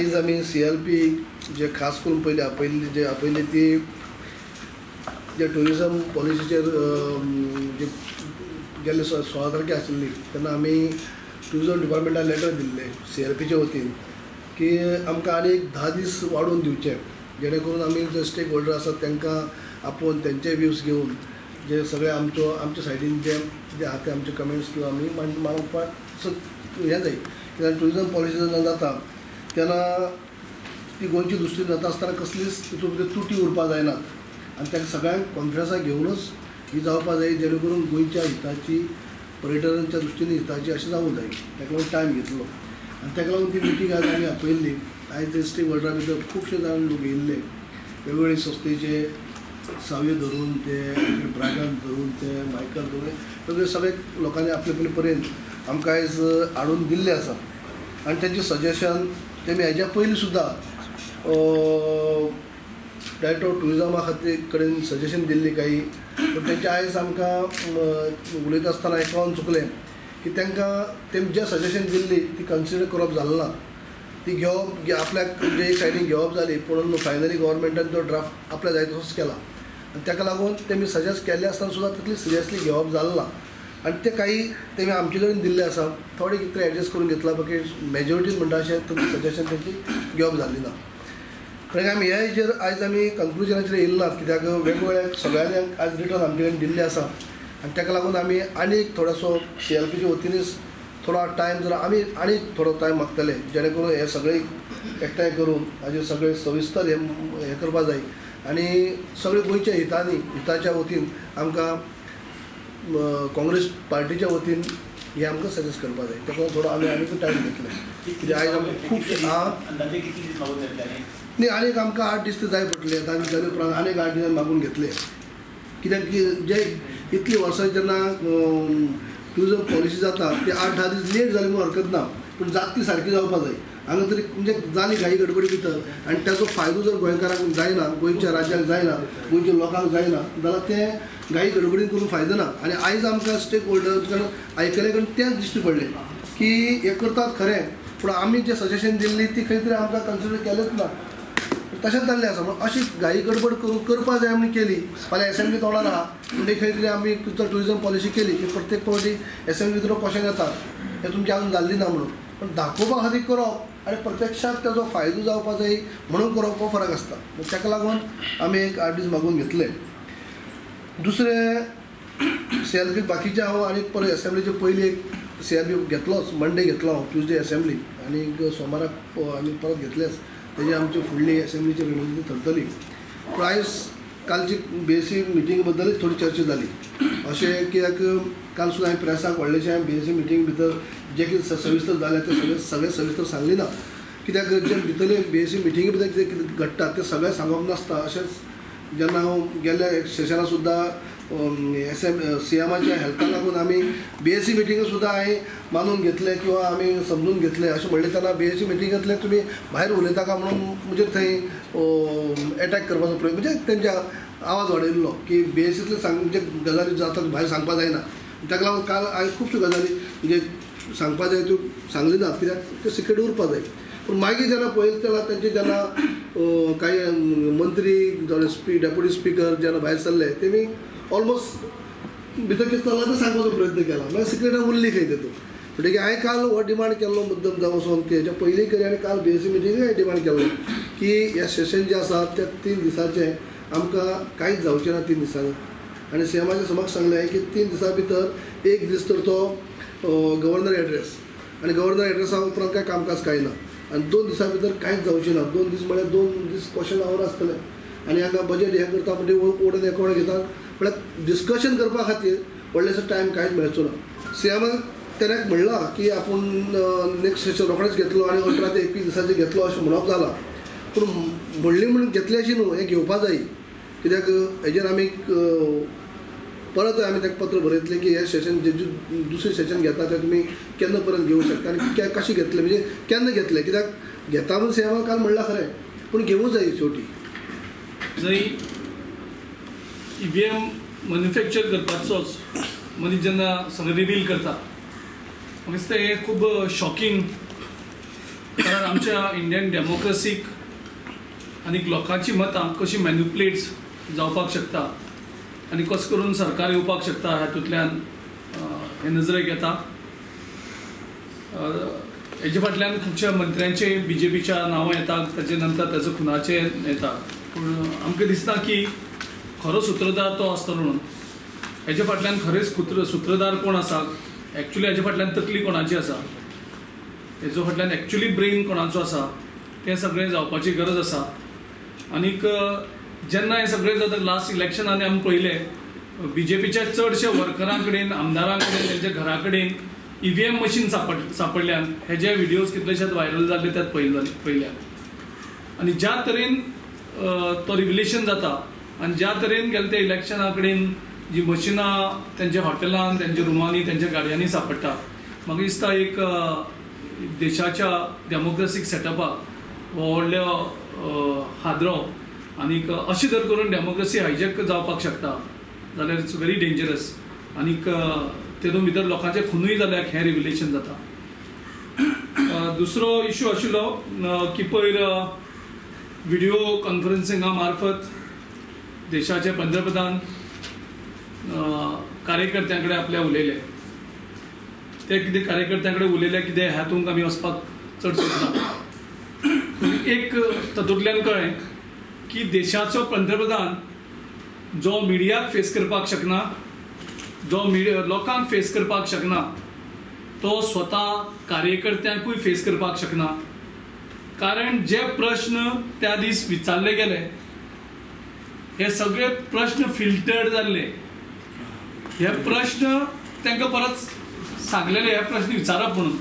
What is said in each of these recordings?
आयज आमी C L P जे खास करून पयलीं आपयल्ली जे आपयल्ली ती जे ट्युरिजम पॉलिसीचेर जे गेल्ले 16 तारखे आशिल्ली तेन्ना आमी ट्युरिजम डिपार्टमेंटाक लेटर दिल्ले सी एल पीचे वतीन की आमकां आनी एक 10 दीस वाडोवन दिवचे, जेणे करून आमी जे स्टेक होल्डर आसात तांकां आपोवन तेंचे व्यूज घेवन जे सगळे आमचो आमच्या सायडीन जे कितें आहा ते आमचे कमेंट्स किंवा आमी मांडपाक हें जाय. कित्याक ट्युरिजम पॉलिसी जेन्ना जाता तेन्ना ती गोंयची दृश्टीन जाता आसतना कसलीच तितून भितर तुटी उरपाक जायनात आनी ताका सगळ्यांक कॉन्फिडन्साक घेवनूच ही जावपाक जाय, जेणे करून गोंयच्या हिताची पर्यटनाच्या दृश्टीन हिताची अशें जावूंक जाय. ताका लागून टायम घेतलो आनी ताका लागून ती मिटींग आयज आमी आपयल्ली. आयज स्टेक होल्डरा भितर खुबशे जाण लोक येयल्ले, वेगवेगळे संस्थेचे सावय धरून ते ब्रागान धरून ते मायकल धरून वेगवेगळे सगळे लोकांनी आपले आपले पर्यंत आमकां आयज हाडून दिल्लें आसा आनी तेंचें सजेशन तेमी हेज्या पयलीं सुद्दां डायरेक्टर ऑफ ट्युरिजमा खातीर कडेन सजेशन दिल्ली काही, पूण तेंचे आयज आमकां उलयता आसतना आयकोन चुकलें की तांकां तेमी जें सजेशन दिल्ली ती कन्सिडर करप जालें ना. ती घेवप आपल्याक म्हणजे एक सायडीन घेवप जाली, पूण फायनली गव्हर्मेंटान तो ड्राफ्ट आपल्या जाय तसोच केला आनी ताका लागून तेमी सजेस्ट केल्ले आसतना सुद्दां तितली सिरियसली घेवप जालें ना आनी ते काही तेमी आमचे कडेन दिल्ले आसा थोडे कितें एडजस्ट करून घेतला, बाकी मेजॉरिटीन म्हणटा अशें तुमचें सजेशन तेंची घेवप जाली ना. कारण आमी ह्या हेजेर आयज आमी कन्क्लुजनाचेर येयले नात, कित्याक वेगवेगळ्या सगळ्यांनी आयज रिटर्न आमचे कडेन दिल्ले आसा आनी ताका लागून आमी आनी थोडोसो सी एल पीच्या वतीनच थोडो टायम जर आमी आनी थोडो टायम मागतले, जेणे करून हे सगळे एकठांय करून हाजेर सगळे सविस्तर हें करपा जाय आनी सगळे गोंयच्या हितांनी हिताच्या वतीन आमकां काँग्रेस पार्टीच्या वतीन हें आमकां सजेस्ट करपा जाय. ताका लागून थोडो आमी आनीकूय टायम घेतले, कित्याक आयज आमकां खुबशे न्ही आनीक आमकां 8 दीस ते जाय पडटले. आतां आमी जाले उपरांत आनीक 8 दीस मागून घेतले, कित्याक की जे इतली वर्सां जेन्ना ट्युरिजम पॉलिसी जाता ते 8-10 दीस लेट जाली म्हणून हरकत ना, पूण जात ती सारकी जावपाक जाय. हांगा तरी म्हणजे जाली घाई गडबडी भितर आनी ताचो फायदो जर गोंयकारांक जायना, गोंयच्या राज्याक जायना, गोंयच्या लोकांक जायना जाल्यार तें घाई गडबडीन करून फायदो ना. आनी आयज आमकां स्टेक होल्डर्स आयकले कडेन तेंच दिश्टी पडलें की हें करतात खरें, पूण आमी जें सजेशन दिल्ली ती खंय तरी आमकां कन्सिडर केलेंच ना, तशेंच जाल्लें आसा. म्हणून अशी घाई गडबड करून करपा जाय म्हणून केली, फाल्यां एसेंब्ली तोंडार आहा म्हणजे खंय तरी आमी ट्युरिजम पॉलिसी केली की प्रत्येक फावटी एसेंब्ली भितर क्वेश्चन येता हें तुमची अजून जाल्ली ना म्हणून, पण दाखोवपा खातीर करप आनी प्रत्यक्षात ताजो फायदो जावपा जाय म्हणून करप हो फरक आसता. ताका लागून आमी एक 8 दीस मागून घेतले. दुसरें सी एल पी बाकीचे हांव आनी परत एसेंब्लीचे पयली एक सी एल पी घेतलोच, मंडे घेतलो हांव, ट्युजडे एसेंब्ली आनी सोमाराक आमी परत घेतलेच. तेजी आमची फुडली एसेंब्लीची रणनिती थरतली. पूण आयज कालची बी एस सी मिटींग बद्दलच थोडी चर्चा जाली, अशें कित्याक काल सुद्दां हांवें प्रेसाक व्हडलेशें हांवें बी एस सी मिटींग भितर जें कितें सविस्तर जालें तें सगळें सगळें सविस्तर सांगली ना, कित्याक जे भितरले बी एस सी मिटिंगे भितर कितें कितें घडटा तें सगळें सांगप नासता. अशेंच जेन्ना हांव गेल्ल्या सेशना सुद्दां एस एम सी एमाच्या हेल्थाक लागून आमी बी एस सी मिटिंगे सुद्दां हांवें मानून घेतलें किंवा आमी समजून घेतलें अशें म्हणलें तेन्ना बी एस सी मिटिंगेंतलें तुमी भायर उलयता काय म्हणून म्हणजे थंय एटॅक करपाचो प्रयत्न म्हणजे तेंच्या आवाज वाडयल्लो की बी एस सींतले सांग म्हणजे गजाली जातात भायर सांगपाक जायना. ताका लागून काल हांवें खुबश्यो गजाली म्हणजे सांगपाक जाय त्यो सांगली नात, कित्याक त्यो सिक्रेट उरपाक जाय. पूण मागीर जेन्ना पळयलें तेन्ना तेंचे जेन्ना कांय मंत्री जावं डेप्युटी स्पिकर जेन्ना भायर सरले तेमी ऑलमोस्ट भितर कितें चल्लां तें सांगपाचो प्रयत्न केला, मागीर सिक्रेटान उरली खंय तेतून. म्हणटकीर हांवें काल हो डिमांड केल्लो मुद्दम जावं वचोन की हेच्या पयलीं करी आनी काल बी एस सी मिटिंगेक हांवें डिमांड केल्लो की हे सेशन जें आसा त्या 3 दिसांचें आमकां कांयच जावचें ना 3 दिसांनी. आनी सी एमाच्या समक्ष सांगलें की 3 दिसां भितर एक दीस तर तो गव्हर्नर एड्रेस आनी गव्हर्नर एड्रेसा उपरांत कांय कामकाज कांय ना आनी 2 दिसां भितर कांयच जावचें ना. 2 दीस म्हळ्यार 2 दीस क्वेश्चन our आसतलें आनी हांगा बजेट हें करता म्हणजे ओडून एकोण घेतात म्हळ्यार डिस्कशन करपा खातीर व्हडलेसो टायम कांयच मेळचो ना. सी एमान तेणें म्हणलां की आपूण नेक्स्ट सेशन रोखडेंच घेतलो आनी 18 ते 21 दिसांचें घेतलो अशें म्हणप जालां, पूण म्हणली म्हणून घेतलें अशें न्हू, हें घेवपा जाय. कित्याक हेजेर आमी परत आमी ताका पत्र बरयतलें की हें सेशन जे दुसरें सेशन घेता तें तुमी केन्ना परत घेवंक शकता आनी कशें घेतलें म्हणजे केन्ना घेतलें, कित्याक घेता म्हणून सी एमान काल म्हणलां खरें, पूण घेवूंक जाय शेवटी. जंय ई व्ही एम मॅन्युफॅक्चर करपाचोच मनीस जेन्ना सगळें रिवील करता म्हाका दिसता हें खूब शॉकिंग कारण आमच्या इंडियन डेमोक्रेसीक आनी लोकांची मतां कशी मॅन्युपुलेट जावपाक शकता आनी कसो करून सरकार येवपाक शकता हातूंतल्यान हे नजरेक येता. हेजे फाटल्यान खुबश्या मंत्र्यांचे बीजेपीच्या नांवां येता, ताजे नंतर ताजो खुनाचे येता, पूण आमकां दिसता की खरो सुत्रधार तो आसतलो म्हणून. हेजे फाटल्यान खरेंच सुत्रधार कोण आसा, एक्चुली हेजे फाटल्यान तकली कोणाची आसा, हेजो फाटल्यान एक्चुली ब्रेन कोणाचो आसा, तें सगळें जावपाची गरज आसा. आनीक जेन्ना हें सगळें जाता, लास्ट इलेक्शनांनी आमी पळयलें बीजेपीच्या चडशे वर्करां कडेन, आमदारां कडेन, तेंच्या घरा कडेन EVM machine सापडल्यान. हे जे व्हिडियोज कितलेशेच व्हायरल जाल्ले त्यात पळयल्यात. आनी ज्या तरेन तो रिव्हिलेशन जाता आनी ज्या तरेन गेले ते इलेक्शना कडेन जी मशिनां तेंच्या हॉटेलान, तेंच्या रुमांनी, तेंच्या गाडयांनी सापडटा, म्हाका दिसता एक देशाच्या डेमोक्रेसीक सेटअपाक हो व्हडलो हादरो. आनीक अशें जर करून डेमोक्रेसी हायजॅक जावपाक शकता जाल्यार it's very dangerous. आनीक तेतून भितर लोकांचे खुनूय जाल्यार हें रिव्हिलेशन जाता. दुसरो इशू आशिल्लो की पयर व्हिडियो कॉन्फरन्सिंगा मार्फत देशाचे पंतप्रधान कार्यकर्त्यां कडेन आपल्या उलयले. ते कितें कार्यकर्त्यां कडेन उलयले कितें हातूंत आमी वचपाक चड सोदना. एक तातूंतल्यान कळ्ळें की देशाचो पंतप्रधान जो मिडियाक फेस करपाक शकना, जो लोकांक फेस करपाक शकना, तो स्वता कार्यकर्त्यांकूय फेस करपाक शकना. कारण जे प्रश्न त्या दीस विचारले गेले हे सगळे प्रश्न फिल्टर्ड जाल्ले. हे प्रश्न तांकां परत सांगलेले हे प्रश्न विचारप म्हणून,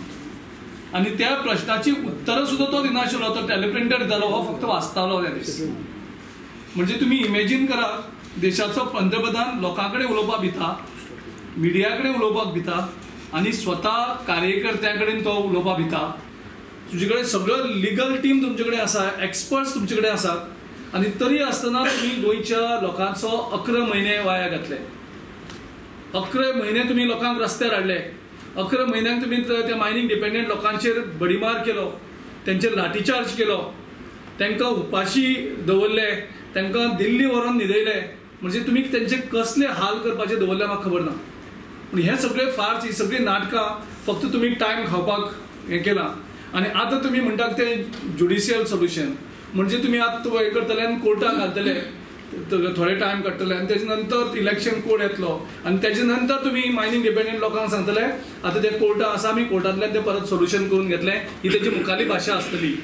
आनी त्या प्रश्नाची उत्तरां सुद्दां तो दिनाशिल्लो. तो टेलिप्रिंटर दितालो, हो फक्त वाचतालो त्या दीस. म्हणजे तुमी इमेजीन करा, देशाचो पंतप्रधान लोकां कडेन उलोवपाक भिता, मिडिया कडेन उलोवपाक भिता आनी स्वता कार्यकर्त्यां कडेन तो उलोवपाक भिता. तुजे कडेन सगळो लिगल टीम तुमचे कडेन आसा, एक्सपर्ट्स तुमचे कडेन आसात, आनी तरी आसतना तुमी गोंयच्या लोकांचो 11 म्हयने वाया घातले. 11 म्हयने तुमी लोकांक रस्त्यार हाडले, 11 म्हयन्यांक तुमी त्या मायनींग डिपेंडंट लोकांचेर बडीमार केलो, तेंचेर लाठीचार्ज केलो, तांकां उपाशी दवरले, तांकां दिल्ली व्हरोन न्हिदयले. म्हणजे तुमी तेंचे कसले हाल करपाचे दवरले म्हाका खबर ना. पूण हे सगळे फार्स, ही सगळीं नाटकां फक्त तुमी टायम खावपाक हें केलां. आनी आतां तुमी म्हणटात तें ज्युडिशियल सोल्युशन, म्हणजे तुमी आतां हें करतले आनी कोर्टाक घालतले, थोडे टायम काडटले आनी तेजे नंतर इलेक्शन कोड येतलो आनी तेजे नंतर तुमी मायनींग डिपेंडंट लोकांक सांगतले आतां ते कोर्टा आसा, आमी कोर्टांतल्यान ते परत सोल्युशन करून घेतले. ही तेजी मुखाली भाशा आसतली.